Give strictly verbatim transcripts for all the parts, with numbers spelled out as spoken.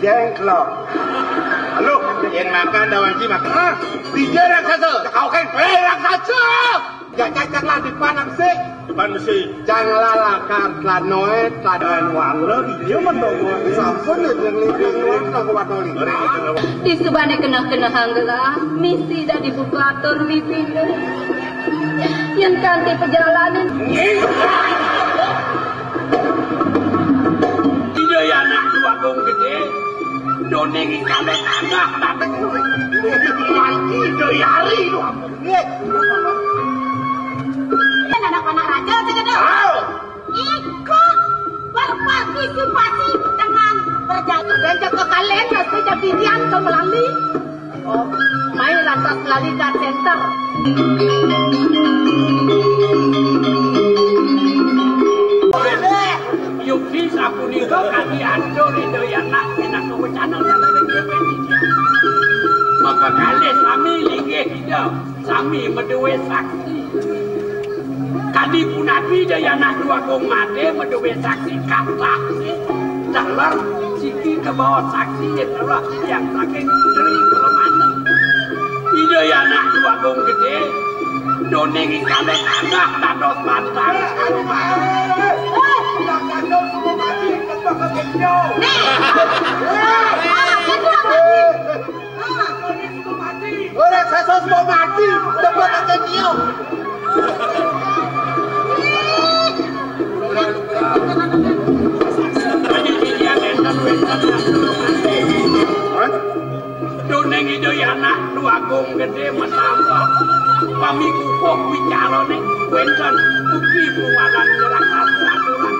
Jengklok. Halo, yang makan dawan ci makan. Ah, dija raksasa. Kau kan, eh, raksasa. Jajak lah di panak sih. Depan besi. Jangan lalakar, tlanoe, tladan wala, dija mendogo. Sampun ya, jangan lihat, jangan lihat, aku batoli. Di subane keneh-kenehang gelah, misi dah dibuka atur mipine. Yen kanti pejalanan. Ida ya anak Dwagung Gede, done iki kabeh tanah, tanah. Mati Ida Yari lu. Kan anak panah raja, saya kata. Tahu. Iko berpartisipasi dengan perjalanan. Dan ke kalian, ya, sudah bidian ke Melali. Oh, mai lantas lali ka center. Yukti sapunika kadi atur Ida Yana pinaka wecana saking dewe Widya. Maka kalih sami linggih Ida, sami maduwe saksi. Kadi punapi Dayana Dwagung Made maduwe saksi kathah. Taler siki kabawa saksi yen ora tiyang saking Tri Pramana. Ida Yana Dwagung Gede, doning ikange tanah dados batang. Nih. Ora sasa suka mati, tepuk tangan dia. Doning Ida Yana Dwagung Gede menambah pamikukuh wicarane wenten ugi bumalan raksasa aturan.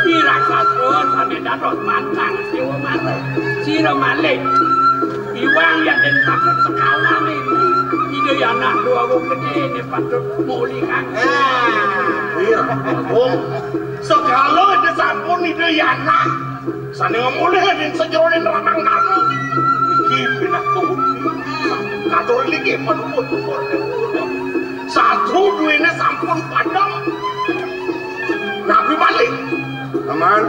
Iraksasa sane dados pantang Dewa Mara. Sira malih iwang yen den patut sekalane. Ida Yana Dwagung Gede ne patut mulihang. Iya, Agung. Segala ide sampun Ida Yana. Sane mulih ning sajeroning ranang nanu. Iki pinah kebukti. Katur iki menuwun. Satu duwene sampun padhang. Nabi malih. Paman.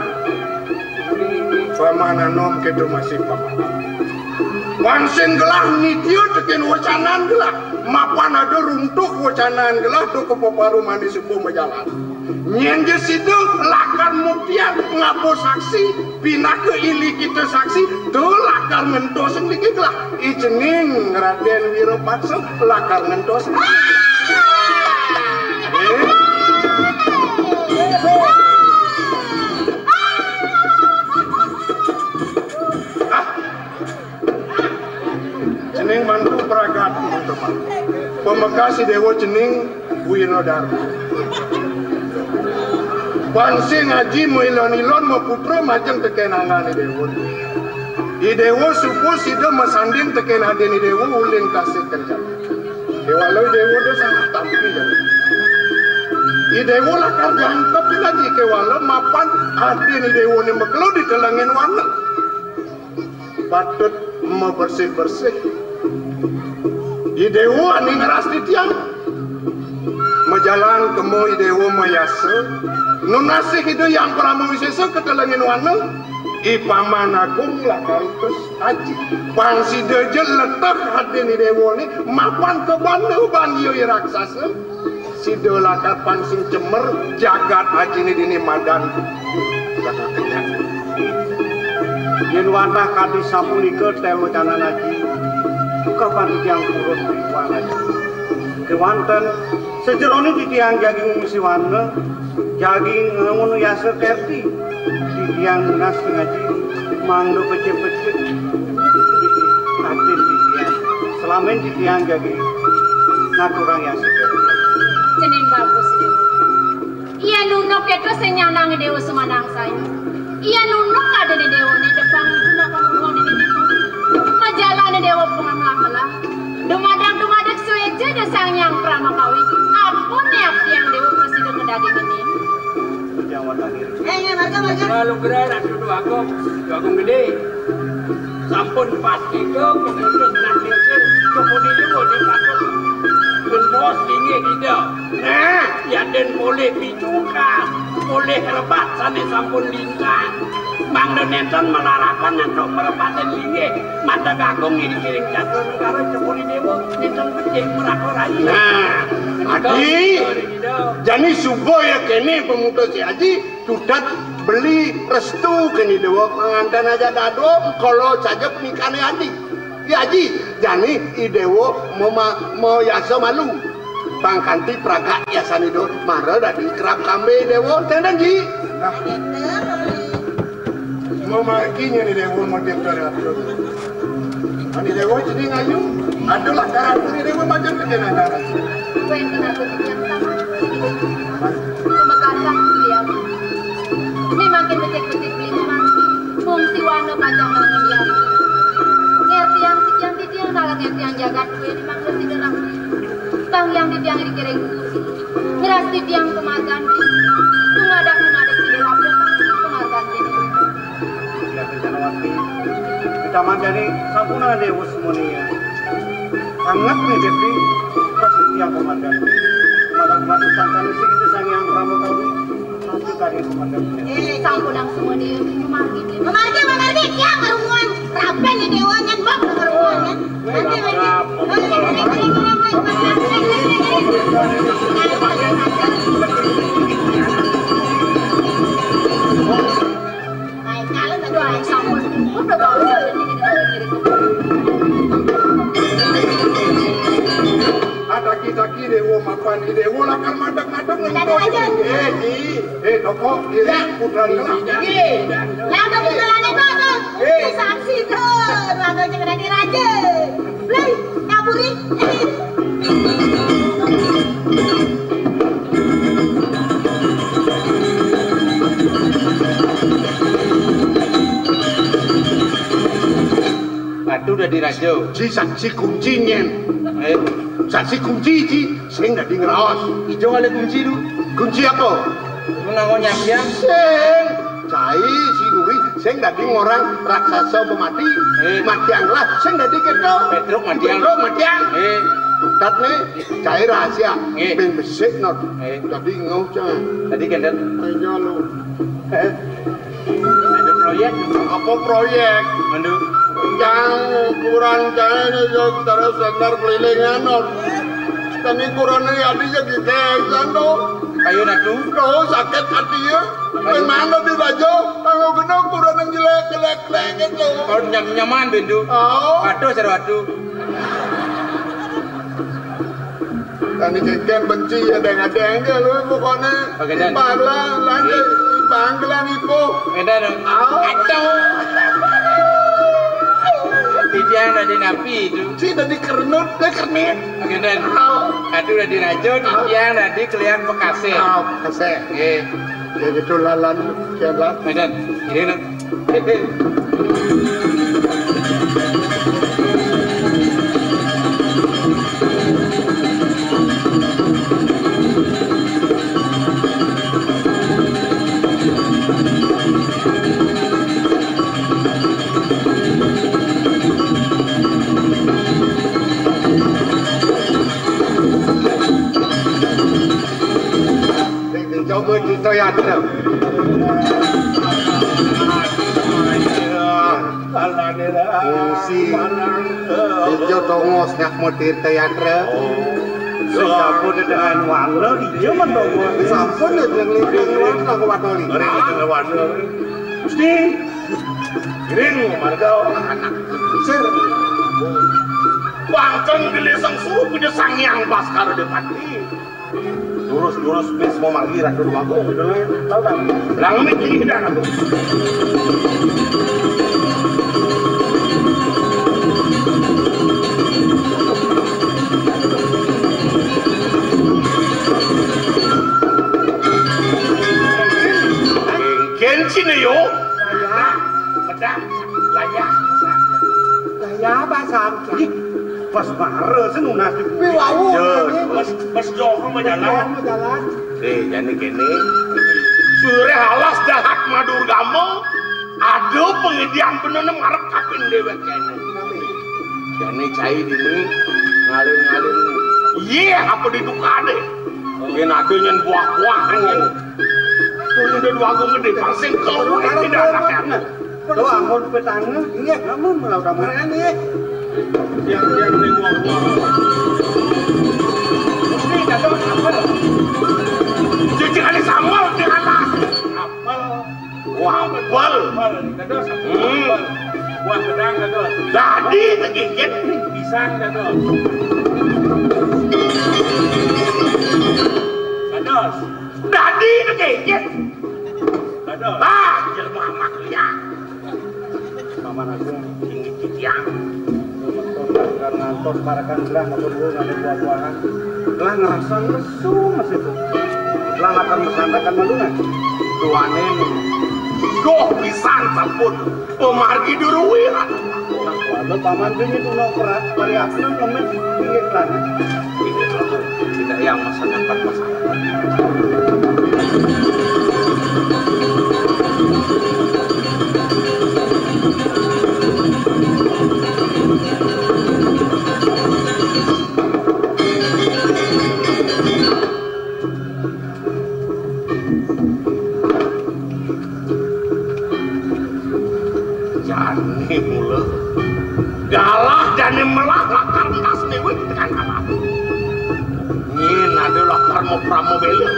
Paman anom kedo masih paman. Pancen gelah nitya teken wecanan gelah. Mapan ada runtuh wecanan gelah do kepeparu manis suku majalan. Nyen je sida lakar muktian ngapa saksi, pinaka ili kita saksi, to lakar ngentos niki gelah. I cening Raden Wirapaksa lakar ngentos. Eh? Ah. Cening mantu pragat, teman. Pamekasi dewa cening Wiradharma. Pancen aji mailon-ilon maputra majeng teken angane dewa. I dewa supu sida masanding teken adin i dewa uling tasih kencan. Kewala i dewa dia sangat tampi jani. I dewa lakar jangkep lagi kewala mapan adin i dewa ni makelo di telengin wana. Patut mabersih-bersih. I dewa ning ngeras titiang. Majalan kemo i dewa mayasa. Nunasih ida yang parama wisesa ketelengin wana. I paman agung lakar terus aji. Pang sida je leteh adin i dewa ni mapan ke banda ban iya i raksasa. Sida lakar pancing cemer jagat ajine dini madan. Yen wantah kadi sapunika telu canan aji, sukapan titiang purut iwan aji. Kewanten sajerone titiang jagi ngungsi wana, jagi ngangun yasa kerti. Titiang nunas ngaji mangda becik-becik. Adin titiang. Selamin titiang jagi ngaturang yasa kerti. Cening bagus, Dewa. Iya nunuk keto sing nyanang Dewa sumanang saya. Iya nunuk adene Dewa ni depan ibu napa ngomong di dini. Majalane Dewa pengamlah-melah. Dumadang-dumadek sueca da Sang Hyang Pramakawi. Ampun ne abdi yang Dewa prasida ngedadi geni. Jawa Tengah. Eh, ya, marga, marga. Lalu gerai Ratu Dwagung, Dwagung Gede. Sampun pas tiga, kemudian nak lincir, kemudian juga dia patut. Bos linggih Ida. Nah, yén polih picungkal, polih rebat sané sampun lintang. Mangda nénten malarapan antuk marebatin linggih, mata kakung ing kiring catur negara cepuli déwa, nénten becik meraka rayi. Nah, Adi, jani suba ya kéné pemuda si Aji, tutat beli restu kéné déwa panganten aja dadua, kala saja pernikahané Adi. Ya Aji, jani i déwa mema-, mayasa malu. Pang kanti pragak yasan ida mara dadi kerab kambe déwa. Tenden, Ji. Nah. Mamargi nyén i déwa model karatur. Ani déwa jeneng ayu. Aduh lah karatur i déwa macam macam anak. Kuwi kenapa titiang sama? Pemekatan beliau. Ini makin becik-becik beli memang. Fungsi wana pacang bangun ya. Ngertiang titiang titiang dalam ngertiang jagat kuwi di mangsa sida rapi. Tang yang titiang dikiring. Ngrasti tiang pamargan. Dumadak-dumadak sida labda panggung pamargan dene. Tiang Janawati, Taman Jani, sampun ada déwa semuanya. Sangat nih, Devi. Pas tiang pamargan. Madak-madak sangkan sing itu Sang Hyang Pramakawi. Pasti kari pamargan. Eh, sampun nang semuanya. Memargi, memargi, memargi. Tiang kerumunan. Raben ya déwa, nyen bok kerumunan, nyen. Ataki-taki déwa mapan, déwa lakar madeg-madeg. Ada aja. Eh, Ji. Eh, toko, ya, putra. Iya. Lah, udah putra lagi, Pak, Pak. Eh. Saksi tuh, dua tuh cek dari raja. Blay, kaburi. Batu dadi raja. Ji saksi kunci nyen. Eh. Saksi kunci, Ji. Sing dadi ngraos. Ijo kali kunci tu. Kunci apa? Menangon nyampiang. Sing. Cai si Duri sing dadi ngorang raksasa pemati. Eh. Matiang lah sing dadi keto. Petruk matiang. Petruk matiang. Eh. Tutat nih, cai rahasia. Eh. Ben besik not. Eh. Dadi ngau cai. Dadi kendel. Ayo lu. Eh. Ada proyek. Apa proyek? Mandu. Yang kurang cai nih, yo, terus sendar kelilingan not. Kami kurang nih, adi ya gitu, kan, tuh. Ayo, natu. Tuh, sakit hati ya. Ayo. Bagaimana di raja? Kalau kena kurang yang jelek, jelek, jelek gitu. Kalau nyam-, nyaman, Bendu. Oh. Aduh, seru aduh. Tani keken benci ya, deng-deng ya lu pokoknya. Oke, Dan. Imbang lah, lanjut. Iya. Imbang lah, Ibu. Oke, Dan. Oh. Aduh. Titiang dadi napi itu? Si dadi kernut, dia kernit. Oke, Dan. Oh. Aduh, dadi raja, titiang dadi kelian pekasih. Oh, pekasih. Iya. Ya gitu, lalan, kian lah. Oke, Dan. Ini, Dan. Sing dicoba Tirta Yatra. Fungsi ijo tongos ngak mo Tirta Yatra. Sing sampun dengan warna ijo men tongos. Sampun ya, dengan lintang warna, aku warna lintang. Gusti, giring marga anak. Sir. Bangkeng gelisang suruh punya Sang Hyang Baskara Depati. Lurus-lurus, bis mau manggil Ratu Demagung. Tahu kan? Bilang ini kiri kita, Ratu. Mungkin sini, yo. Layah. Bedak. Layah. Layah, Pak Sam. Ih, pas mara sih nunas. Kuwi wau. Yo, pas, pas joho majalan. Majalan. Eh, jane kene. Sore alas dahat Madurgama, ada pengedian benene marep kaping dewek kene. Jane cai dini ngalir-ngalir. Iya, apa ditukane? Yen ada nyen buah-buahan nyen. Kuwi udah dua gedé, pang sing kowe tidak anak. Tuh, ampun, petanga. Iya, kamu melau kamarane. Yang, yang ning buah-buahan. Mesti ada apa? Jadi ada sambal di atas. Apel. Wah, apel. Apel, dados. Hmm. Apel. Buah gedang, dados. Dadi tegigit. Pisang, dados. Dados. Dadi tegigit. Dados. Ah, jelema amat liat. Paman Agung, tinggi titiang. Ngantos parekan gelah matur nuwun nganggo buah-buahan. Gelah ngrasa lesu masitu. Gelah akan mesandakan malungan. Duaning goh pisan sampun pamargi duruwi. Nah, waduh, paman dene tuna pra-, pariatna ngemit pinggir tanah. Tidak yang masa depan masa Jani mula galah jani melah lakar entas niwit tekan alam. Nyin ada lakar mau pramo bela.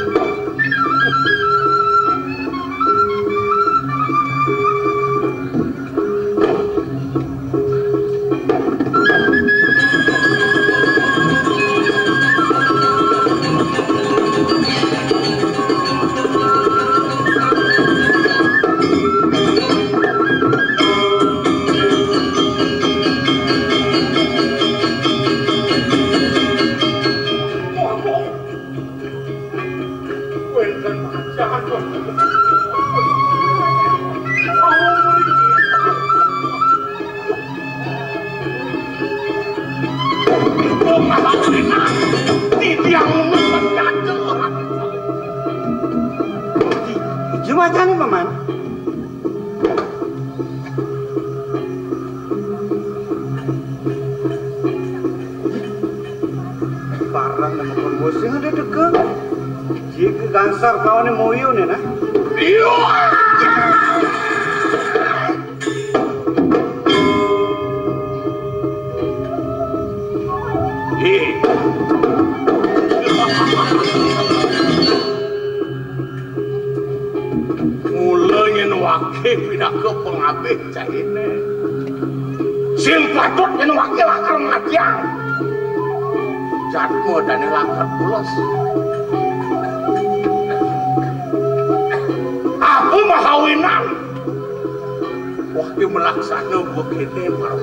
Wénten pacan. Titiang mendadak. Jumajane, Paman. Parang nama kon bos sing ada deke. Jika gansar kawane moyo ne nah. Iya. Ih. Mula nyen wake pinaka pangabih caine. Sing patut nyen wake lakar ngajang. Jatma dane lakar pules. Aku mahawinan. Wah, ki melaksana buah kene, Paman.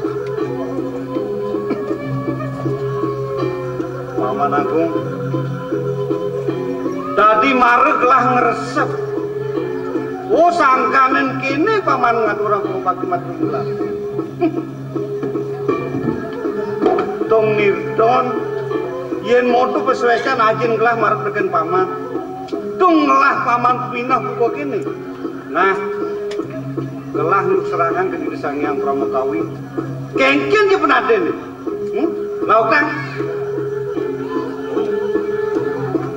Paman Agung. Dadi mara gelah ngresep. Oh, sangkanen kene Paman ngaturang pangupati matur gelah. Tung nirdon, yen moto pesuecan ajin gelah marep reken Paman. Tung ngelah Paman pinah buka kene. Nah, gelah nyuserahang ke Ida Sang Hyang Pramakawi. Kengken je penadene. Hmm? Laukang.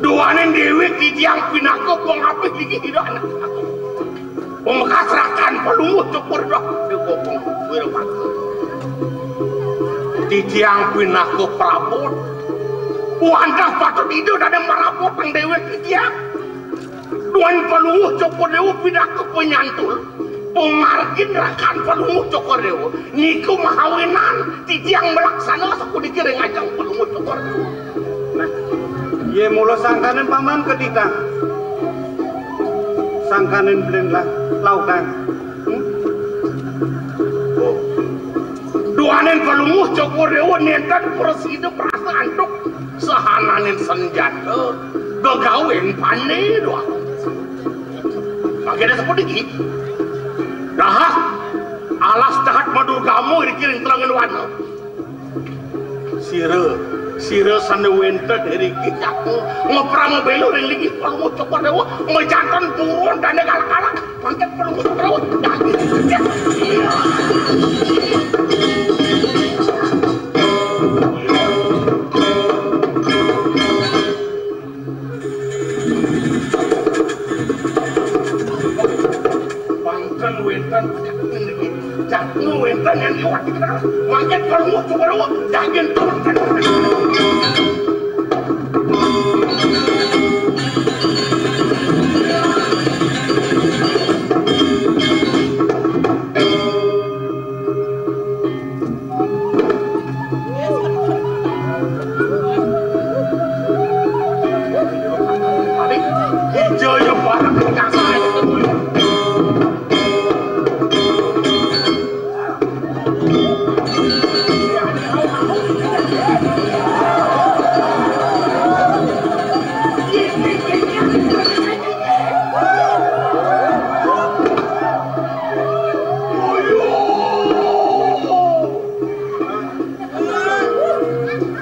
Duaning dewe titiang pinaka pangapih niki ida anak aku. Pamekasrakan palungguh cukur dah degopong wirapati. Titiang pinaka prabot. Wantah patut ida dadi marabot nang dewe titiang. Duan Palungguh Cokor Dewa pinaka panyantul, pamargin rakan Palungguh Cokor Dewa, niku mahawinan titiang malaksana sapuniki ring ajeng Palungguh Cokor Dewa. Nah, ye mula sangkanen Paman ketitah. Sangkanen blen lah, laukang. Hmm? Oh. Duaning Palungguh Cokor Dewa nenten prasida prasa antuk sahananing senjata gegawen pande doang. Mangke ada seput iki. Dahah alas dahat madurgamu iri kiring telengen wana. Sira, sira sane wenten iri iki jaku ngeprang belu ring linggih Palungguh Cokor Dewa, majanten buron dane galak-galak. Pangkat perlu terus. Wonten, wonten, jatuh wonten yang liwat kita. Mangkin perlu, perlu, daging turun.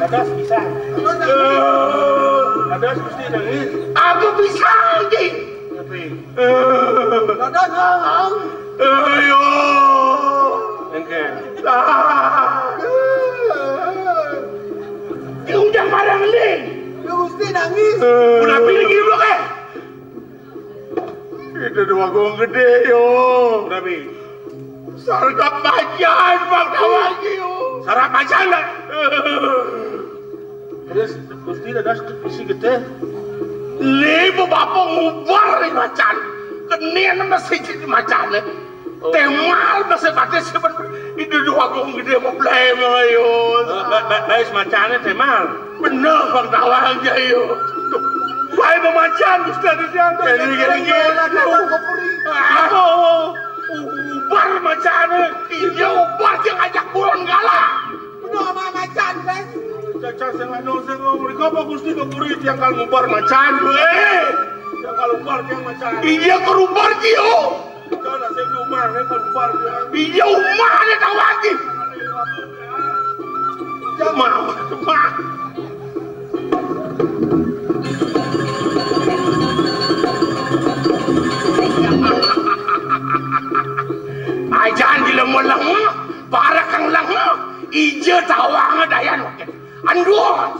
Dados pisan. Dados Gusti nangis. Aku pisan, Ki. Tapi dados ngomong. Ayo. Engke. Ah. Ki, udah marang ning. Gusti nangis. Udah pilih gini, Blok, eh. Itu dua gong gedé, yo. Berapa? Sarap macan, Bang Tawang, yo. Sarap macan, dah. Terus, Gusti, dados bisi gedé. Lima bapak ngubar di macan. Kenén masih jadi macan, eh. Temal masih pakai sepen. Itu dua gong gedé mau belai, Bang, yo. Ba-, ba-, ba-, macané temal. Bener, Bang Tawang, ya, yo. Bae mamacan, Gusti, di diantar. Jadi, jadi, jadi. Apa? Ubar macané. Iya, ubar, dia ngajak buron gala. Bener, mamacan, kan? Caca, sing anu, sing ngomong, apa Gusti kepuri tiang kal ngubar macan, weh. Tiang kal ubar, tiang macan. Iya, kerubar, Tio. Iya, umah, né, Pak, Pak, ya. Iya, umah, né, tahu lagi. Ya, mau, Pak. Ajan di lemo-lemo, para kang lemo, ija tawang dayan wakil. Andus.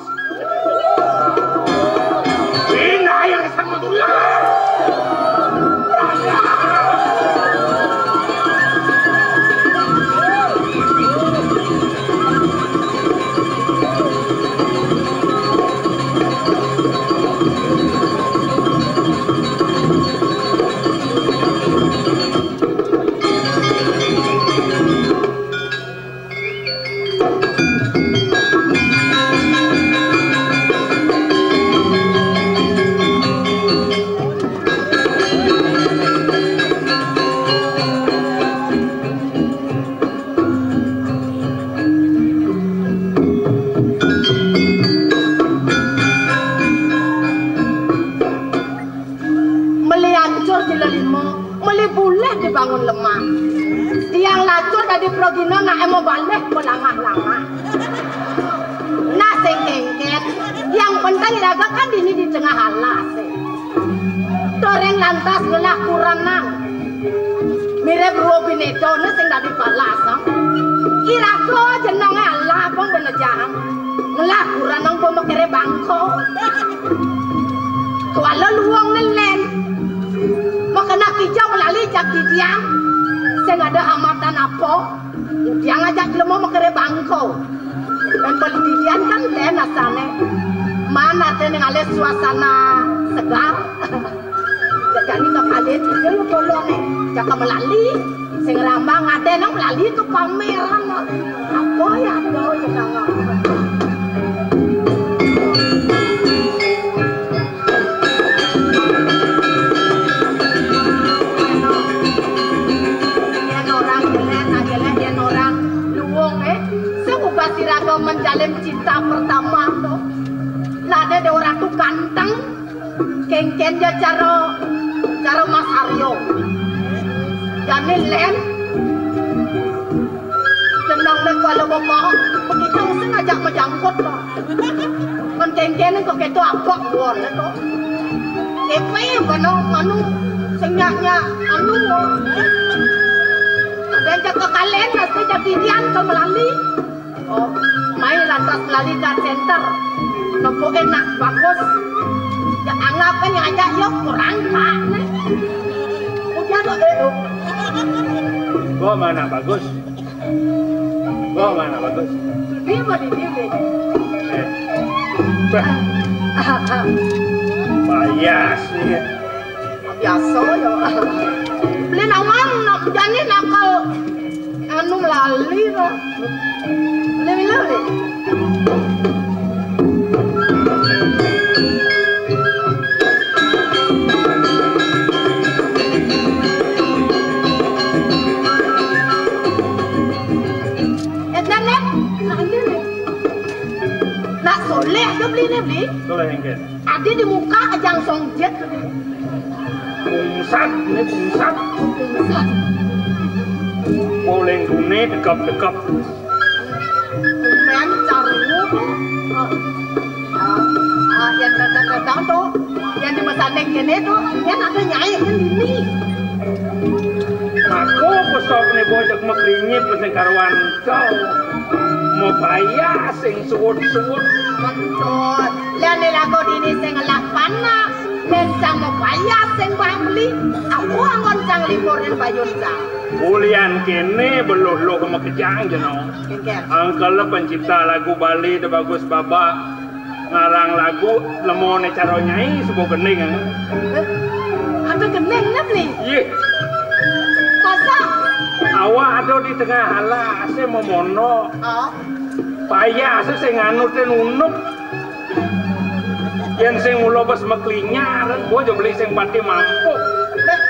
Pina yang sama tulang. Meli ancur di lelimo, meli bulih dibangun lemah. Tiang lacur dadi pragina, nak emo balih pelangah-langah. Nah, sing kéngkén, yang penting iraga kan dini di tengah alas, eh. Toreng lantas ngelah kurenang. Mirip ruwa binédané sing dadi balasang. Iraga jenengé Allah, abang benejang. Ngelah kurenang, abang makéré bangka. Kuala luwung nelen. Makena kija melali jak didian. Sing ada hambatan apa? Tiang ajak jelema makéré bangka. Kan beli didian kan lén asané. Man até ngalih suasana segar. Jani kekalih tiga koloné. Jaka melali. Sing rambang até nang melali ke pameran. Apa ya ada jenengan? Yén orang jelek, nah jelek yén orang luwung, eh. Sing ubah siraga menjalin cinta pertama to. Lade Déwa Ratu ganteng, kéngkén ja cara, cara Mas Aryo. Jani lén, jenengné kuala bapa, begitu sing ngajak majangkut to. Kon kéngkén kok kéto abak buané to. Épé bana anu sing nyak-nyak anu. Ada jak kekalén, mesti jadian ke melali. Oh, mai lantas melali ke center. Nempuké nak bagus. Ya anggap kan ngajak ya kurang pak nih. Udah kok eh. Gua mana bagus? Gua mana bagus? Ini mau di sini. Eh. Bah. Bias nih. Biasa ya. Beli nawang nak jani nakal. Anu lali to. Lali, lali. Eh, Nen, Nen. Nak soleh ke beli ni, beli? Soleh, engke. Adi di muka ajang songjet. Pungsat, ini pungsat. Pungsat. Boleh gune dekap-dekap. Kumen caru. Ah, ah, yang kadang-kadang tuh, yang di Mesandeng kene tuh, yang ada nyai yang ini. Aku besok nih bocah mekrinyit sing karuan kau. Mau bayar sing suwut-suwut. Betul. Lah nek lagu dini sing ngelah panah, nek cang mau bayar sing beli, aku anggon cang libur ning bayun cang. Ulian kene beluh-luh mekejang jeno. Kengken. Angkel pencipta lagu Bali de bagus babak. Ngarang lagu lemone cara nyai suba gending, eh. Eh, ada gending ne beli? Iya. Masa? Awak ada di tengah alas, saya memono. Oh. Payah sih sing nganutin unuk. Yen sing mula bes meklinyaran, gua aja beli sing pati mampu. Beh,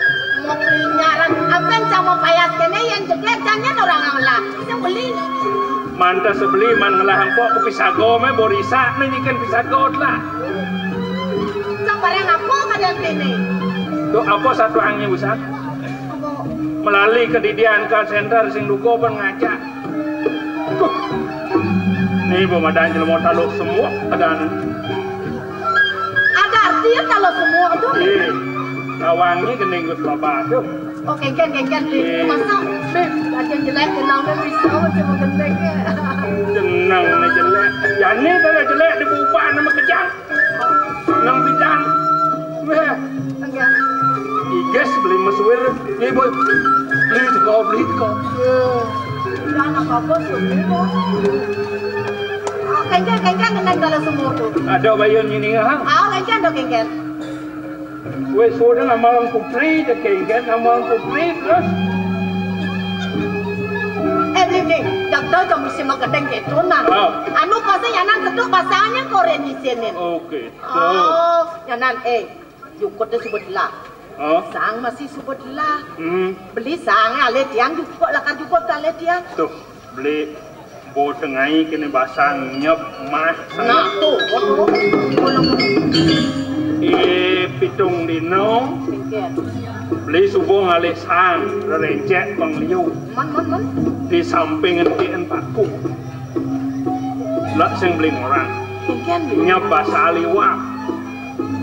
meklinyaran, apa yang sama payah kene yang jeget jangan orang ngelah. Sing beli. Mantas beli man ngelah empok ke pisago me borisa ne nyiken pisago lah. Sambarang apa kalian beli nih? Tuh apa satu angin besar? Apa? Melali ke didian call center sing duko ben ngajak. Duh. Nih, pemadan jelema taluk semua keadaan. Ada artinya kalau semua tuh. Ih, kawangi gending Gus Baba tuh. Oh, kengken, kengken. Ih. Masa, Beb, lagi jelek, kenal kan bisa, cuma gending. Jeneng nih jelek. Ya nih kalau jelek dibuka nama kejang. Nang bidang. Weh. Enggak. Iges beli mesuir. Nih, boy. Beli teko, beli teko. Enggak apa-apa, sih, beli kok. Oh, kengken, kengken, kena kalau semua tuh. Ada bayun ini, ha? Oh, kengken, ada kengken. Weh, sudah nama orang kupri, ada kengken, nama orang kupri, terus. Eh, beli, beli. Jagdal kamu si makedeng gitu, nah. Oh. Anu, pasti nyanan seduk, pasangannya koren di sini. Oke. Oh, nyanan, eh, jukut dia suba telah. Oh. Sang masih suba telah. Hmm. Beli sang ale tiang jukut, lakar jukut ale tiang. Tuh, beli bo tengai kene basang nyep mah. Nah, tuh, waduh. Eh, pitung dino. Kengken. Beli suba ngalih sang, rerencek pengliu. Man, man, man. Di samping entian paku. Lak sing beli orang. Kengken. Nyep basa liwak.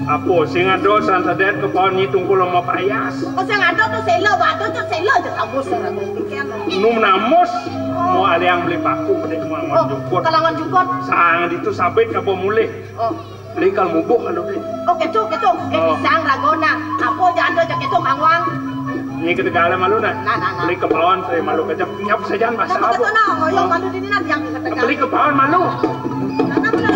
Apa sing ada san sedet ke pohon nyi tungkul sama payas? Oh, sing ada tuh selo, batu tuh selo aja kamu sing ada kengken. Num namus, oh. Mau aliang beli paku, pedih mau ngon jukut. Oh, kalangan jukut. Sang ditu sabit apa mulih. Oh. Beli kal mubuh kalau deh. Oh, ketu, ketu. Eh, oh. Pisang ragona. Apa aja ada aja ketu, Kang Wang. Ini ketegale malu, nah. Nah, nah, nah. Beli ke bawah, saya malu kejap. Nyap saja, Mas. Nah, apa? Betul, nah. Oh, yang malu ini nanti yang ketegal. Beli ke bawah malu. Nah, nah, nah.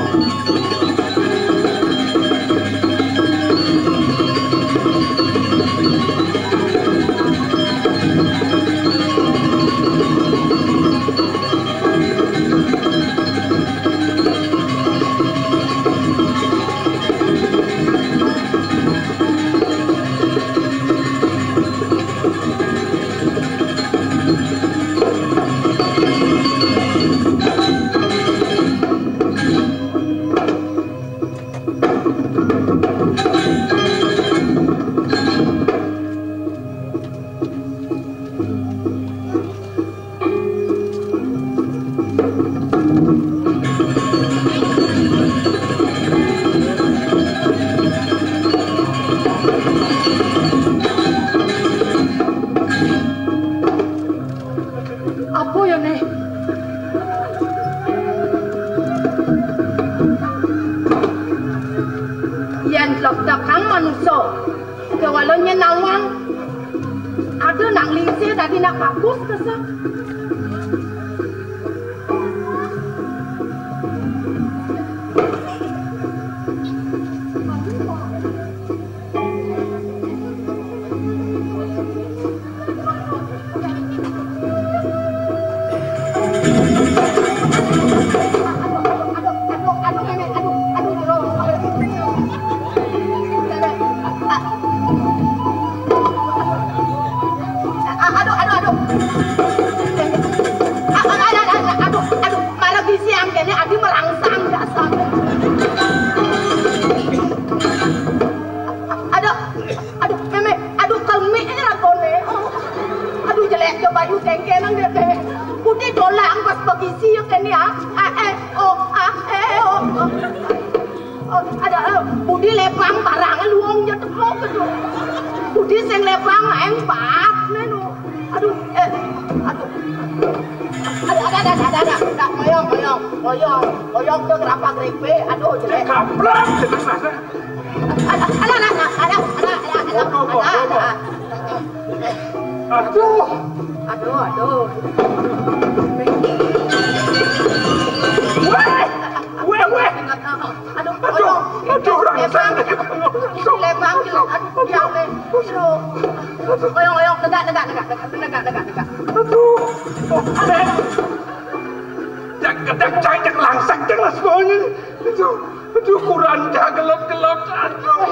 Manusa, kewala nyén nawang. Ada nak lingsir dadi nak bagus kesa. Aduh, aduh, aduh. Aduh, aduh, aduh, aduh, aduh, mara bisi am kéné, adi merangsang dasar. Aduh, aduh, mémé, aduh, kelmik aja lakone. Aduh, jelek jo bayu kéngkén nang deh. Putih dolang pas begisi ya kéné ya. A, e, o, a, e, o. Oh, ada, eh, budi lepang barang luung ja tepuk gitu. Budi sing lepang main pat né no. Aduh, eh, aduh. Ada, ada, ada, ada, ada. Ada, ngoyong, ngoyong, ngoyong, ngoyong tuh kenapa grepe? Aduh, jelek. Kaplak, gitu, Mas. Ada, ada, ada, ada, ada, ada, ada, ada, ada. Aduh. Aduh, aduh. Weh, weh, weh. Aduh, aduh, aduh, orang sana. Lepang, aduh, ya, aduh. Oyong, oyong, tegak, tegak, tegak, tegak, tegak, tegak, tegak. Aduh. Dak, dak, cai, dak, langsak, dak, las, pokoknya. Aduh, aduh, kurang, dak, gelot, gelot, aduh.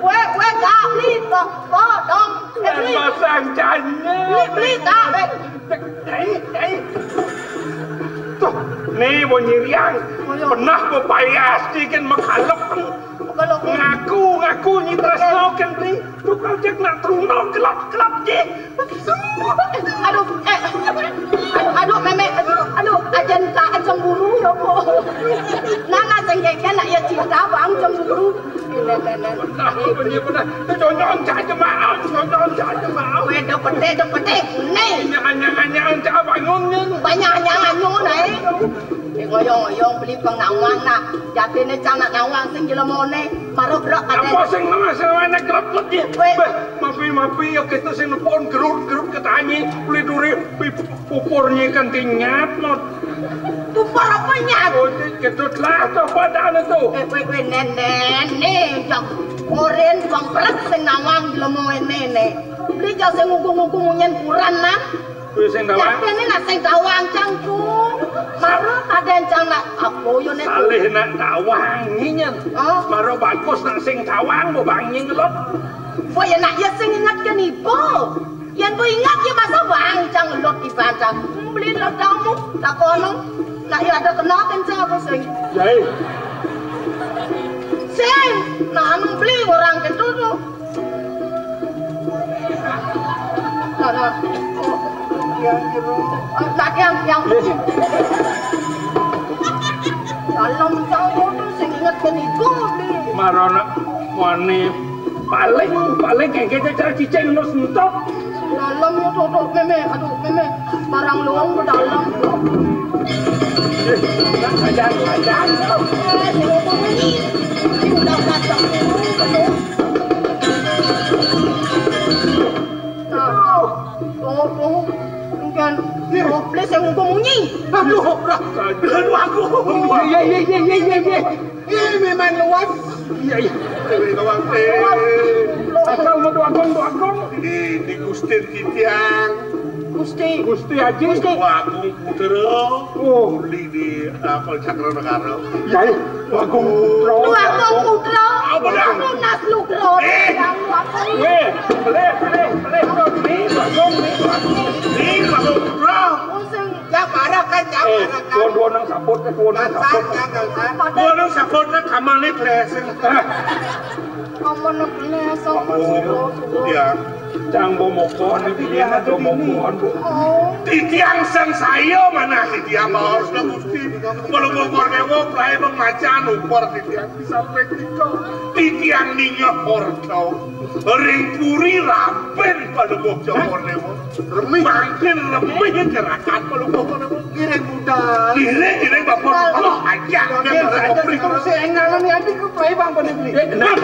Weh, weh, gak, beli, kok, kok, dong. Eh, beli. Pasang cainya. Beli, beli, gak, eh. Dak, dak, dak. Tuh, nih, mau nyiriang. Oh, iya. Pernah mau payas, dikit menghalep. Kalau ngaku, ngaku, nyi tresno, kan, beli. Tukang jak nak terunal, gelot, gelot, deh. Aduh, eh, aduh, aduh, mémé, aduh, aduh, ajan ka cemburu ya, Bu. Nana sing kéngkén nak ya cinta bang cemburu. Nah, bener, bener. Itu conyoan cak jemaah, conyoan cak jemaah. Weh, dok pete, dok pete. Nih. Ini anyang-anyang cak bangun, nih. Banyak anyang-anyang, nih. Eh, ngoyong-ngoyong beli pang nawang nak. Jatine cang nak nawang sing jelemoné. Mara brok kadén. Apa sing nawang sing nawang nek gelot-gelot iki? Weh. Beh, mapi-mapi ya gitu sing nepon gerut-gerut ketanyi, beli duri, pi-, pupurnya kan dinyat, Mot. Pupur apa nyat? Oh, gitu lah, coba dah itu. Eh, weh, weh, nén, nén, nih, jang oren, jang pelek sing nawang jelemoné né. Beli jang sing ngugung-ngugung nyen kuran, nah. Kuwi sing tawang. Yakin nak sing tawang cangku. Mara kadén cang nak apa yo né? Salih nak tawang nyen. Oh. Mara bagus nak sing tawang mbok bang nyen ngelot. Wah ya nak ya sing inget kan ibu. Yén ku inget ya masa bang cang ngelot di bantang. Beli ngelot kamu tak kono. Nak ya ada kena kan cang aku sing. Yai. Sing, nah anu beli orang gitu tuh. Nah, nah. Oh, yang jeruk. Oh, tak yang, yang. Dalam tahu tuh sing inget kan ibu beli. Marana wani paling, paling kayak gitu cara cicing nus entok. Dalam ya tuh, tuh, mémé, aduh, mémé, barang luang ke dalam. Eh, ajan, ajan. Eh, sing ngomong ini. Ini udah kacang. Nah, tuh, tuh, mungkin, oh, please yang ngomong ini. Aduh, aduh, aku. Iya, iya, iya, iya, iya, iya. Ih, memang luas. Iya, iya. Dewe Kawang, eh. Asal mau Tuagung, Tuagung. Ini, ini Gustin Titiang. Gusti. Gusti Aji. Gusti. Tuagung Putra. Oh. Uli di, eh, Polcakra Negara. Iya, iya. Tuagung Putra. Tuagung Putra. Apa dah? Tunas Nugroho. Eh. Yang Tuagung. Weh, boleh, boleh, boleh. Ini Tuagung, ini Tuagung. Ini Tuagung Putra. Oh, sing Ya, marah kan, ya, eh, marah kan. Tuan, tuan nang saput, eh, tuan nang saput. Gansat, ya, gansat. Tuan nang saput, nang kamar ni dressing. Eh. Kamar ni dressing. Oh, ya. Cang bomokon, iki yen ada bomokon. Titiang sangsaya manah titiang baos lah Gusti. Kalau bomokon dewa, prai bang macan upor titiang bisa pektika. Titiang ningeh orta. Ring puri raben kalau bomokon dewa. Remih. Mangkin remih gerakan kalau bomokon dewa. Ngiring budal. Ngiring, ngiring, Bapak. Budal. Allah, aja. Ngiring, aja, ngiring. Sing ngaran adi ku prai bang pada beli. Eh, nah.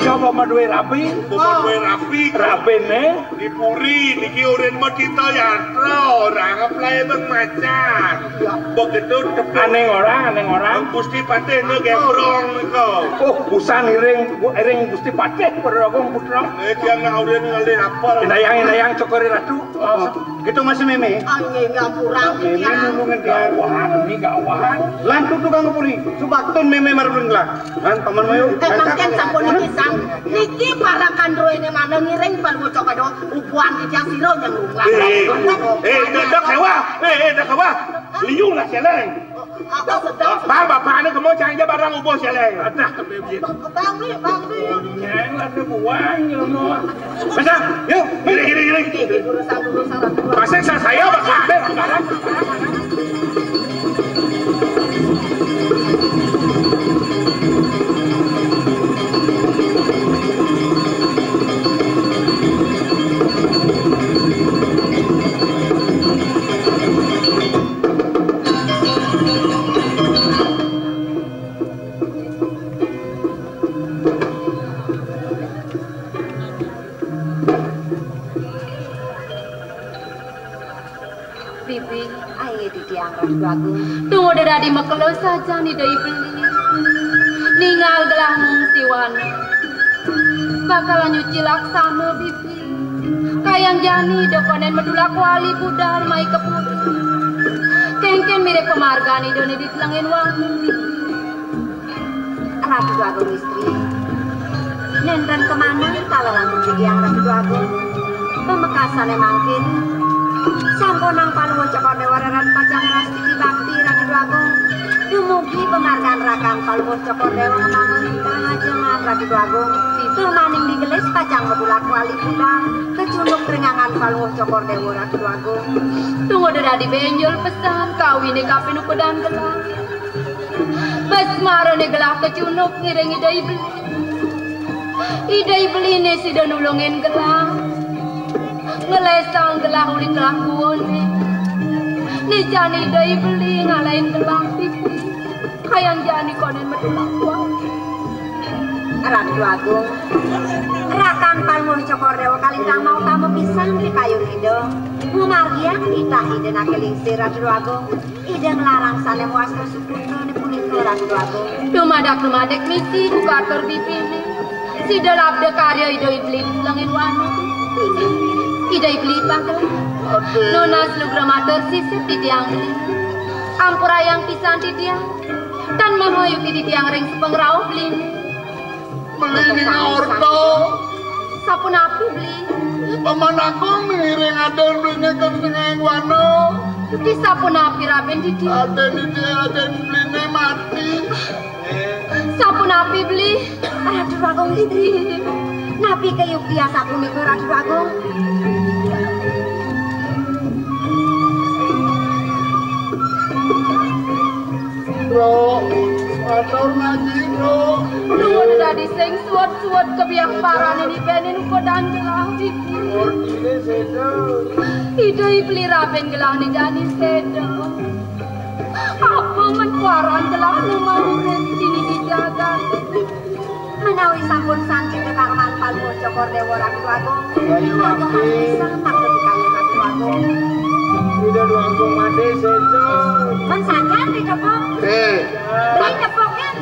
Coba maduwe rabi. Coba maduwe rabi. Rabine. Di puri, niki urin medita yatra, orang prai bang macan. Ya. Begitu tepuk. Aneh orang, aneh orang. Gusti Patih ne gembrong nika. Oh, usan iring, iring Gusti Patih, Prabu Putra. Eh, dia nggak urin ngalih apel. Indayang, indayang, cokori ratu. Oh. Gitu masih meme. Angin ngampura. Meme nulungan dia. Gawat, ini gawat. Lantuk tukang puri. Subaktun meme marulun lah. Kan paman mayu. Eh, mangkin sampun niki sang. Niki parakan roene mana ngiring palucok ado ubuan titiang sira nyang rumah. Eh, eh, dak, dak sewa. Eh, eh, dak sewa. Liung lah seleng. Apa sedang? Bang, bapak anu kemo cangja barang ubuh seleng. Adah, kebebit. Bang, Bang, Bang. Nyeng lah buang ilmu. Masa, yuk, gini, gini, gini. Pasang saya, Pak. Bibi, ae titiang Ratu Agung. Tunggu dadi makelo sajan Ida I Beli. Ningal gelah mung siwana. Bakal nyuci laksana, Bibi. Kayang jani Ida konen matulak wali budal mai ka puri. Kengken mirib pamargan Ida ne di telengin wana, Bibi. Ratu Agung istri. Nenten kemana kala langkung titiang Ratu Agung. Pamekasane mangkin. Sampunang Palungguh Cokor Dewa rereh pacang ngrastiti bakti Ratu Agung. Dumugi pamargan rakan Palungguh Cokor Dewa ngembangun kahajengan Ratu Agung. Tur maning digelis pacang matulak wali budal. Kecunduk ringangan Palungguh Cokor Dewa Ratu Agung. Tunggu dadi benjol pesan kawine kapinukudan gelah. Bas marane gelah kecunduk ngiring Ida I Beli. Ida I Beli ne sida nulungin gelah. Ngelesang gelah uli telah kuone. Ne jani Ida I Beli ngalahin gelah pipi. Kayang jani konen matulak kuat. Ratu Agung, rakan Palungguh Cokor Dewa kalintang mautama pisan pikayun Ida. Mamargiang titah Ida nake lingsir, Ratu Agung. Ida nglarang sane mawasta suputrane punika, Ratu Agung. Dumadak-dumadik misi buka atur bibine. Sida labda karya Ida I Beli lengin wana. Ida I Beli pangkal. Ade. Nunas lugra matur sisip titiang beli. Ampurayang pisan titiang. Tan mamayuki titiang ring sapangrauh beline. Beli ningal orta. Sapunapi beli? Paman Agung ngiring aden beline ka tengahing wana. Di sapunapi raben didi? Aden didi, aden beline mati. Sapunapi beli? Ratu Agung istri. Napi kayukti asapunika, Ratu Agung? Bro, matur ngaji, Bro. Nuwun dadi sing suwed-suwed kebiah parane nibene nukodan gelah iki. Ortine seda. Ida I Beli raben gelah nidani seda. Apa men kuaran gelah nu mau urip dini di jagat? Menawi sampun santri kekareman Palungguh Cokor Dewa Ratu Agung, ayo, mangga api. Pisan maksud kalian Ratu Agung. Ida Dwagung made sedo. Men sajan ditepuk. Eh, beli tepuk kan?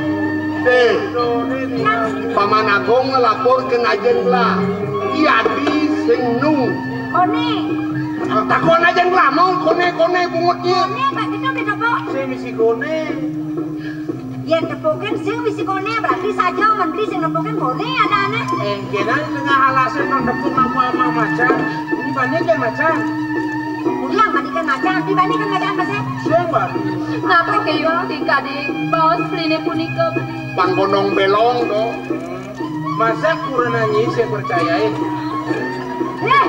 Eh, Paman Agung ngelapor ke ngajen lah. Iadi sing nu. Kone. Takon aja lah, mau kone, kone bungutnya. Kone, Pak, itu ditepuk. Sing misi kone. Yen tepukin sing misi kone, berarti saja men beli sing nepukin kone ada aneh. Eh, kira tengah alasan nang tepuk nama ama macan. Ini banyak kan macan. Ulang bandingkan macan, dibandingkan macan apa sih? Sing, Mbak. Napa kayung tingkah di baos beline punika beli? Panggonong belong to. Masa kurang nyi sing percayain? Eh!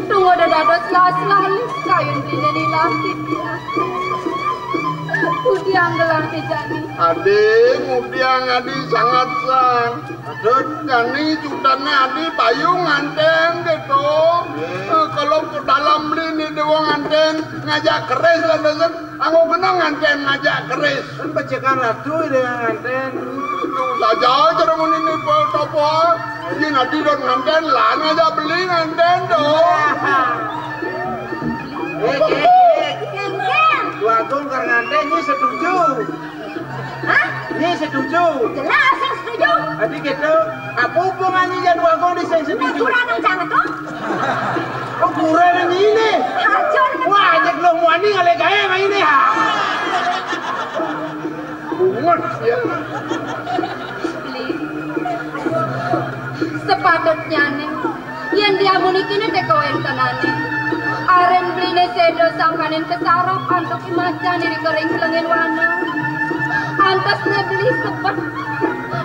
Tunggu ada dados las-lalis kayun bliné nilar titiang. Kudiang gelah jani. Adi, ngudiang adi sangat sang. Aduh, jani cutetné adi payu ngantén gitu. Eh, kalau ke dalam beli nih dewa ngantén ngajak keris lah. Anggo kena ngantén ngajak keris. Kan pecekan ratu ida ngantén. Lu saja cara muni ni po topo. Yén adi dot ngantén lan ngajak beli ngantén dong. Eh, eh, eh. Ngantén. Dua Agung kar ngantén, nyi setuju. Hah? Nyi setuju. Jelas sing setuju. Adi gitu, apa hubungannya ya Dua Agung di sing setuju? Nah, kurang kencang tuh. Oh, kurang ini. Hancur. Wah, ajak lo muani ngalih gaé main ini, ha. Bungut ya. Beli. Sepatutnyané yén diamun ikiné té kawéntenané. Arin beliné séda sangkaning kasarap antuk imacan iri kering selengin wana. Antosné beli sebet.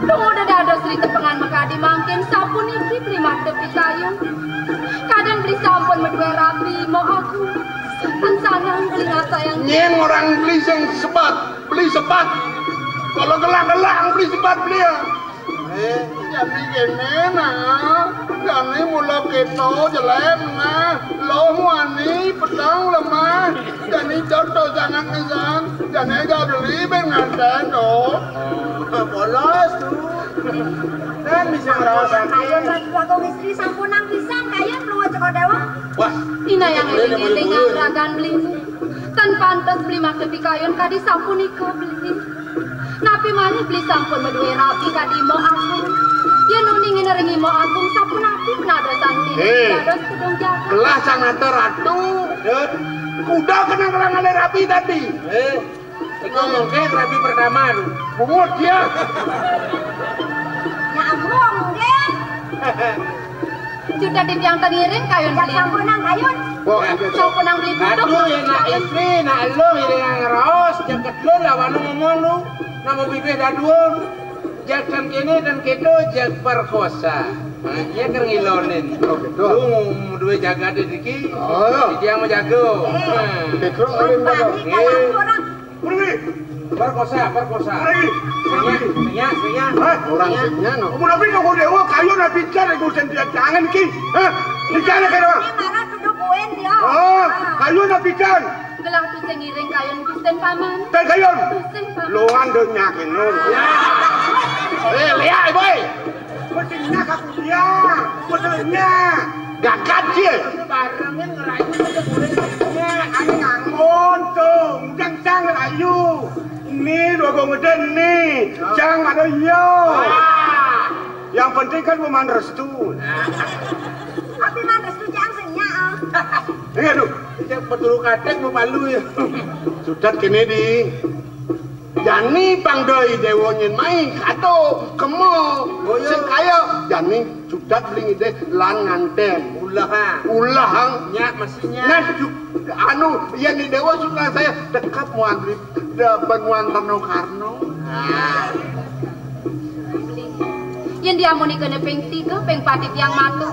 Tumuda dados ritepengan makadi mangkin sapuniki beli mata pikayun. Kadén beli sampun madué rabi Mo Agung. Tan sanang beli ngasayang. Nyén orang beli sing sebat. Beli sebat. Kalau gelang-gelang beli sebat beli ya. Eh, jani kéné nah. Jani mula kéto jelek nah. Loh muani petang lemah. Jani jodoh sangat ngesan. Jani gak beli ben ngantén dong. Polos tuh. Kan bisa ngeraos sakit. Kayun lan Dua Agung istri sampunang pisan kayun lu ceko dewa. Wah. Inayang éling-éling ngabragan beli. Tan pantes beli mata pikayun kadi sapunika beli. Napi malih beli sampun madué rabi kadi Mo Agung. Yén uning ring Mo Agung sapunapi penadosan dini Eh. Dados kedung jagat. Kelah sang nata ratu. Dut. Kuda kena kelang ngalih rabi tadi. Eh. Iku mungkin rabi pertama tu. Bungut dia. Nyambung mungkin. Sudah titiang tengiring kayun. Jak beli. Sampunang kayun. Wah, sampunang beli buduk. Aduh, ya nak istri, nak lu, ini yang ngeros, jeket lu, lawan lu ngomong lu, nama bibir dadun, jak dan kene dan keto, jak perkosa. Nah, dia kan ngilonin. Oh, gitu. Lu mau dua jaga deh, Diki. Oh, iya. Dia mau jago. Eh. Nah. Gitu, orang pada. Bapaknya kayak orang. Pergi. Perkosa, perkosa. Pergi. Senya, senya, senya. Hah? Orang senya, no. Kamu nabi kau dewa, kayu nabi kan, aku sendiri jangan ki. Hah? Di sana kan, Mak? Ini marah duduk kuen dia. Oh, kayu nabi kan. Gelah tu sing ngiring kayun Gusten Paman. Ten kayun. Gusten Paman. Luan dunia kini. Ya. Eh, lihat, boy. Mestinya aku dia. Mestinya. Gakat dia. Barengin ngerayu udah mulai. Ane ngangon tuh, udah cang ngerayu. Ini dua gong gede nih. Cang ada iya. Wah. Yang penting kan peman restu. Tapi man restu cang senya, ah. Ini aduh. Cek peturu katek mau palu ya. Sudat kene di. Jani pang doi dewa nyén mai kado kemo. Oh, iya. Sing kaya jani sudat beli ngidih lan ngantén. Ulah, ah. Ulah, ah. Nyak mestinya. Nah, ju-, anu, yén di dewa suka saya dekap muan beli de-, benuan Reno Karno. Ah. Yén diamunika ping tiga, ping pati tiang matur.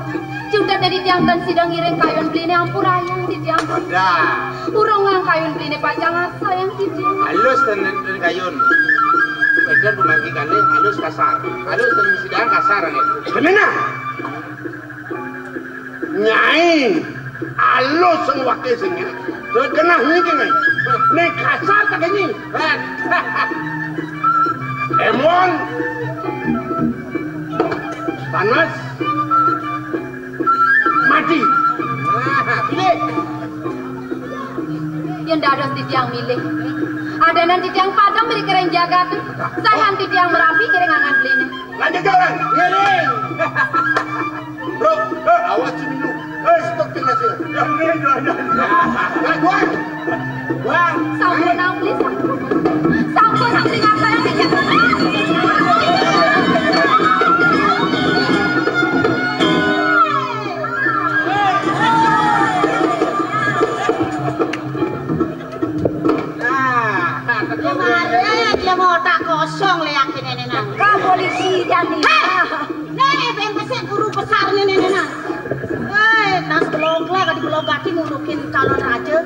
Cutet dadi tiang tan sida ngiring kayun bliné ampurayang titiang. Dah. Urungang kayun bliné pacang sayang titiang. Halus ten, ten kayun. Wedan pemanggi kalih, halus kasar. Halus ten sida kasar, nih. Bener, nah. Nyai, alus sing wake sing ya. Terus kenah niki, Nyai. Nek kasar tak ini. Emon. Panas. Mati. Nah, pilih. Yén dados titiang milih. Adanan titiang padem ring kereng jagat. Sahan titiang merapi ngiring angan bliné. Lanjut jalan. Ngiring. Bro, eh, awas cemilu. Eh, stop tinggal sih. Ya, ini, ya, ya, ya. Nah, gua. Gua. Sampun ampli, sampun. Sampun ampli, ngapain aja? Nah, nah, kemarin dia mau tak kosong lihat ini nih, nah. Sida nih. Heh. Nih, bén besik guru besar nih, nih, nih, nah. Eh, tas blogla, kadi blogati ngudukin calon raja.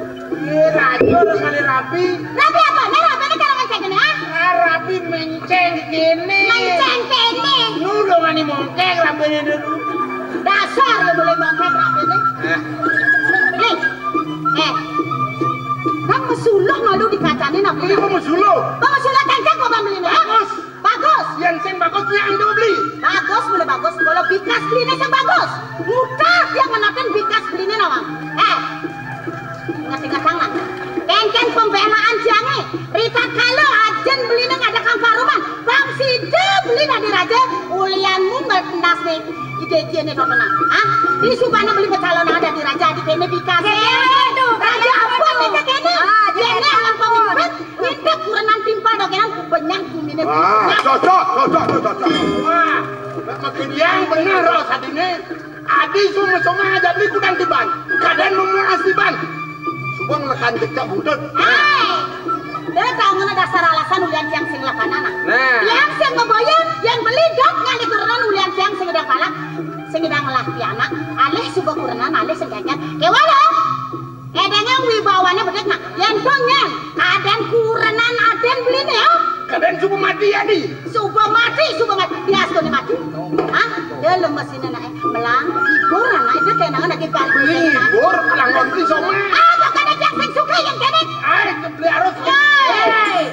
Iya, raja orang kali rapi. Rapi apa? Nih, rapi nih karangan cek nih, ah? Ah, rapi menceng gini. Menceng gini. Lu udah ngani mongkeng, rapi ini dulu. Dasar lu boleh mongkeng, rapi ini. Eh. Nih, eh. Bang mesuluh malu dikacani, nah, Ini kok mesuluh? Bang mesuluh kenceng kok, Bang, beli nih, ah? Bagus. Bagus. Yang sing bagus yang dua beli. Bagus, boleh bagus. Kalau bikas belinya sing bagus. Mudah dia ngenatin bikas belinya nawang. Eh, ingat-ingat tangan. Kengkeng pembelaan siangnya. Rita kalau ajen belinya ada kang paruman. Bang sida beli dari raja. Ulianmu nggak pendas nih. Ide ide nih tontonan. Hah? Di subana beli calon ada di raja di kene bikas. Raja apa nih kene? Ah, dia ini alam pemimpin. Ngintek kurenan timpal dagenan benyang gumine. Ah, cocok, cocok, cocok, cocok. Wah, nek makin yang bener loh saat ini. Adi suma-suma aja beli kudang tiban. Kadén mau asli ban. Subang lekan cecak budut. Eh, dia tahu mana dasar alasan ulian tiang sing lakan anak. Nah. Yang sing ngeboyong, yang beli dok ngali kurenan ulian tiang sing idang palak, sing idang ngelah pianak, alih suba kurenan, alih sing keket. Kewala. Edenge wibawane bedek nah, yen to nyen, kadén kurenan adén beline ya. Kadén suba mati ya di. Suba mati, suba mati. Bias to mati. Hah? Dia lemes ini nak, eh, melang, libur anak itu kenangan lagi balik. Beli libur, kelangon beli soma. Apa kada yang sing suka yang kene? Ai, beli harus. Hei.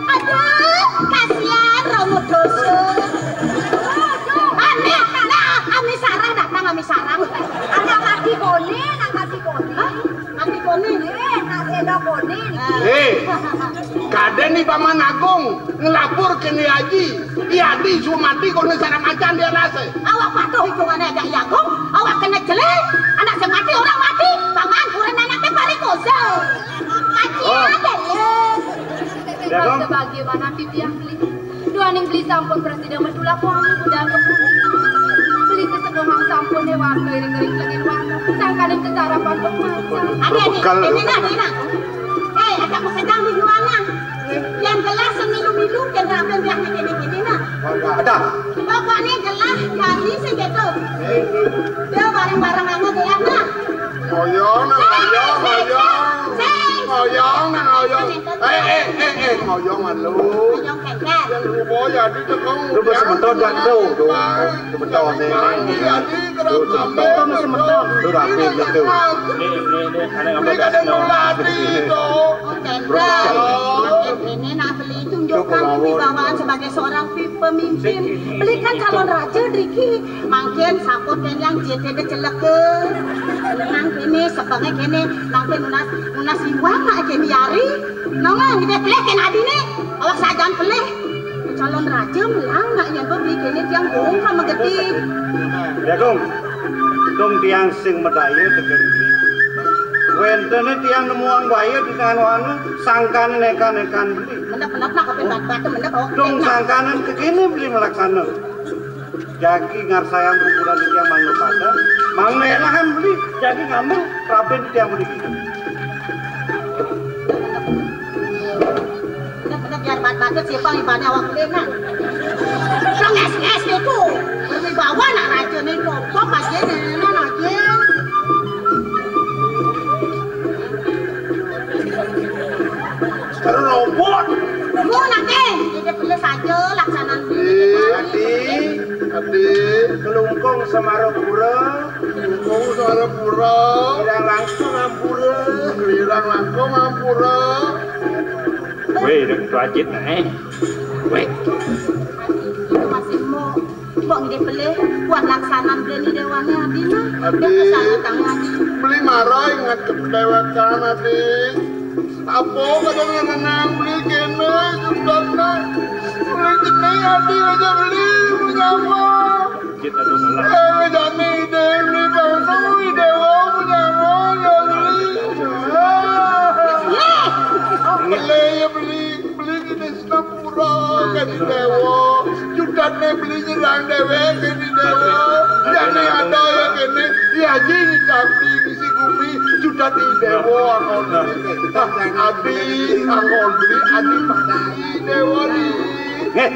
Aduh, kasihan Romo Doso. Aneh, nah, Ami Sarah datang, Ami Sarah. Anak kaki konin, anak kaki konin. Hah? Kaki konin? Eh, nak seda konin. Eh, kadén nih Paman Agung ngelapor ke ni Haji. Iya di Sumati konin sarang acan dia rasa. Awak patuh hitungannya aja iya Agung. Awak kena jelek. Anak semati orang mati. Paman kurang anaknya parikosa. Kaki ada. Ya, Kong. Bagaimana titiang beli? Duaning beli sampun prasida medulak wangi budal kebun. Beli keseduhang sampun ne waktu iring-iring lengin wangi. Sangkaning kesarapan pemacan. Ada nih, ini nah, ini nah. Eh, ada mau sedang di luar nah. Yang gelas sing milu-milu, yang ramen yang gini-gini nah. Ada. Pokoknya gelas, kali segitu. Dia bareng-bareng sama gelas nah. Ngoyong, nang ngoyong, ngoyong. Ngoyong, nang ngoyong. Eh, eh, eh, eh, ngoyong malu. Ngoyong kengkeng. Yang rupa ya, di tekong. Lu sebentar dah, tuh, tuh. Sebentar, nih. Iya, di kerap sampai. Lu rapi, gitu. Ini, ini, ini, aneh apa? Ini kadang nulati, tuh. Oh, kengkeng. Ini nak beli tunjukkan kewibawaan sebagai seorang pi-, pemimpin. Belikan calon raja, Driki. Mangkin saput kén yang jete de celeke. Nang kéné, sebengé kéné, mangkin nunas, nunas iwang nak kéné yari. Nongong, kita pelih kén adine. Awak sajan pelih. Calon raja melang nak nyén beli kéné tiang burung sama gede. Ya, Kong. Kong tiang sing medaya tekén beli. Wénténé tiang nemuang baya di tengah anu, sangkan nekan-nekan beli. Mendep-mendep nak kepin bat-bat mendep awak. Dong sangkanan kekini beli melaksana. Jagi ngarsayang kuburan tiang mangga pada, mangga elahan beli, jagi ngambil rabin tiang beli. Bener-bener biar bat-bat siapa ibaratnya awak beli nah. Dong es-es itu, berwibawa nak raja nih, kopok aja nih, enak aja. Sekarang robot. Mu nak, eh, kita pilih saja laksanaan. Adi, adi, adi. Kelungkung Semarapura. Kelungkung Semarapura. Kelirang langkung ampura. Kelirang langkung ampura. Wéh, dah rajin nah, eh. Wéh. Masih mau. Mbok nggih pelih, buat laksanan beli ni dewane adi nah. Adi. Beli marah ingat kedewakan adi. Apa kadang ngenang beli kene, sudah nah. Beli kene adi aja beli, menyapa. Kita dong lah. Eh, jani ide. Beli bangsa, wih, Déwa, punya mau, ya, beli. Ah, beli, ya, beli. Beli di Desnapura, kan di Déwa. Judatné beli nyerang déwék, kan di Déwa. Jane ada ya kéné, ya, Haji, nitah beli ngisi gumi, judat di Déwa, kon beli. Ah, adi, angkon beli, adi, mati, Déwa, di. Nggih.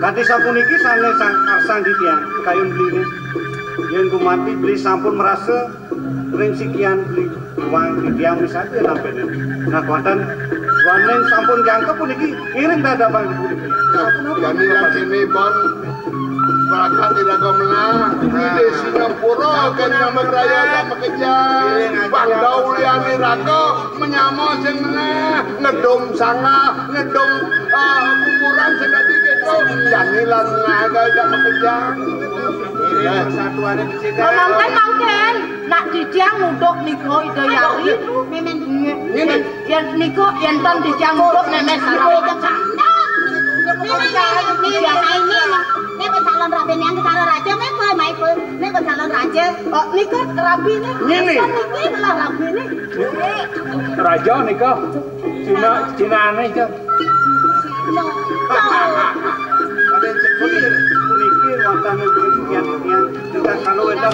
Kanthi sapuniki sané sang arsang titiang kayun beliné. Yén gumanti beli sampun merasa ring sikian beli wang titiang misadia nampénin. Nah, wonten waning sampun jangkep puniki ngiring dadabang puniki. Jani lan kéné bon barakat iraga melah. Ide Singapura kén nyambut raya sama kejang. Bang daulian iraga menyama sing melah. Ngedum sangah, ngedum, ah, kuburan sing dadi kéto. Jani lan ngaga jak makejang. Mangkén, mangkén. Nak titiang nuduk nika Ida Yari. Mémé. Ngéné. Yén, yén nika, yén ten titiang nuduk mémé salah. Mémé, mémé, mémé, mémé, calon rabi yang ke calon raja, mémé, mémé, mémé, calon raja. Oh, nika rabiné. Ngéné. Kan niki malah rabiné. Raja nika Cina, Cinané, Cak. Ada cekir. Puniki wonten titiang-titiang. Kita kalau wénten.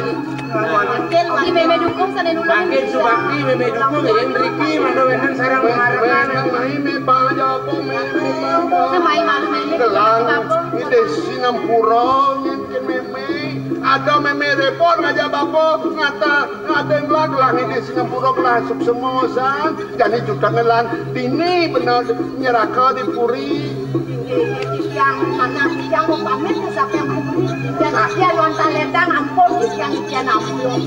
Iki mémé dukung sané nulung. Mangkin subakti mémé dukung ing mriki mangda wénten sareng pemarekan. Mai, mai, Pak, ya apa, mai, mai, mai. Mai malu mémé. Gelang, iki Singapura, ngénken mémé. Ada mémé repot ngajak bapa, ngata, ngaten lah, gelang iki Singapura, gelang suksema, san. Jani judané lan dini bener nyeraka di puri. Inggih, inggih, titiang, manah titiang mau pamit ke sampeyan puri. Dan titiang wonten letang ampun, titiang, titiang ampun.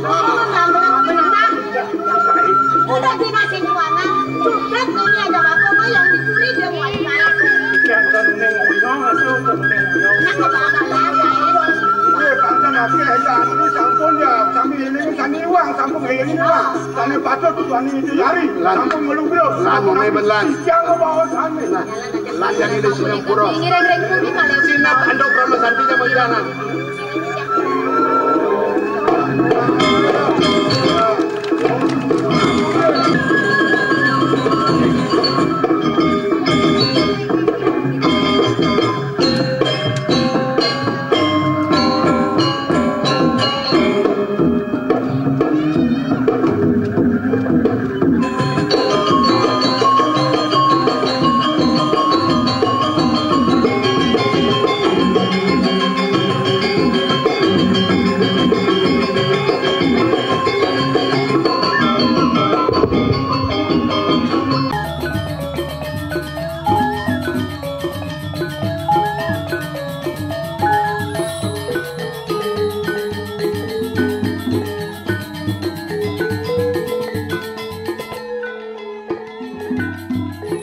Ampun, ampun, ampun, ampun. Udah dina sing kuangan, judat dini ada apa yang di puri dia mau main. Titiang ten ning uyong, atuh, ten ning uyong. Nah, kepala lah, ya. Inggih, kanten akeh ya, anu sampun ya, sami ini, sami uang, sampun ini, Pak. Sané patut tuan itu yari. Lan. Sampun ngelugro. Lan, mené belan. Siang bawa sané. Lan yang ini Singapura. Ngiring-ngiring puri malih. Sinat anduk Brahma Santi sama jangan.